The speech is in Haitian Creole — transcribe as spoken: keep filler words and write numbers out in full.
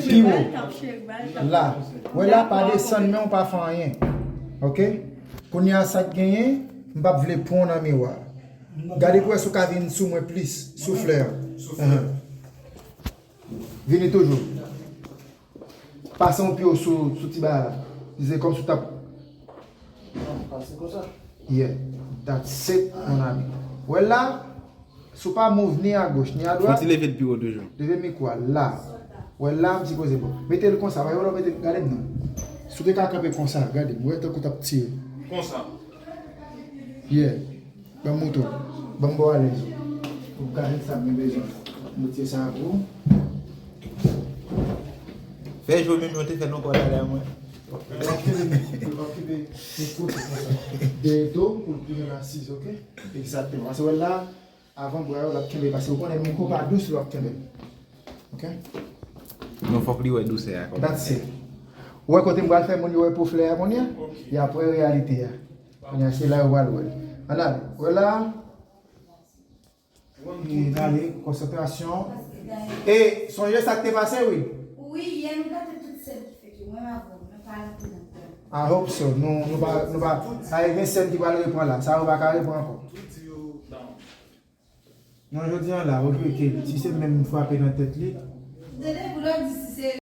Pi wo. La. Wè la, pa desann men w, pa fè anyen. Ok? Kounye a sa k genyen, m p ap vle pran w nan miwa. Gade pou wè si w ka vin sou mwen plis, sou flè a. Ahan. Vini toujou. Pase yon pye w sou, sou ti bagay la. Se kòmsi w t ap Non, pase konsa. Yeah, that's it, mon ami. Wè la, si w pa move ni a goch, ni a dwat. Fò ti leve l pi wo toujou. Leve mikwo a la. Wè la, m sipoze bon. Mete l konsa, wè lè w mete l, gade m non. Si w te ka kanpe konsa, gade m. Wè tankou w t ap tire. Konsa. Yeah. Ban m mouton. Ban m ba w alèz. Pou gade sa m bezwen. Mete sa pou ou. Fè jwe menm jan w te fè l ankò talè a mwen. L ap kenbe, l ap kenbe mikwo konsa. Dèyè do pou l pi byen asiz, ok? Egzakteman. Paske wè la, avan bra yo, l ap kenbe. Paske ou konnen mikwo pa dous, l ap kenbe. Ok? Non, fòk li wè dousè a kòm. That's it. Ou wè kote m pral fè moun yo wè po flè a kounye a? Y ap wè reyalite a. Kounye a, se la yo pral wè. Ann ale. Wè la. E, ale, konsantrasyon. E, sonje sa k te pase, wi. Wi, yè nou gate tout sèl ki fèt yo. Mwen m avè w, mwen pa rantre nan pwen. I hope so. Nou, nou pa, nou pa, sa e gen sèn ki pral repran la. Sa yo pa ka repran ankò. Non, jodi a la, olye ke si se menm frape nan tèt li. Tande, pou lòt di si se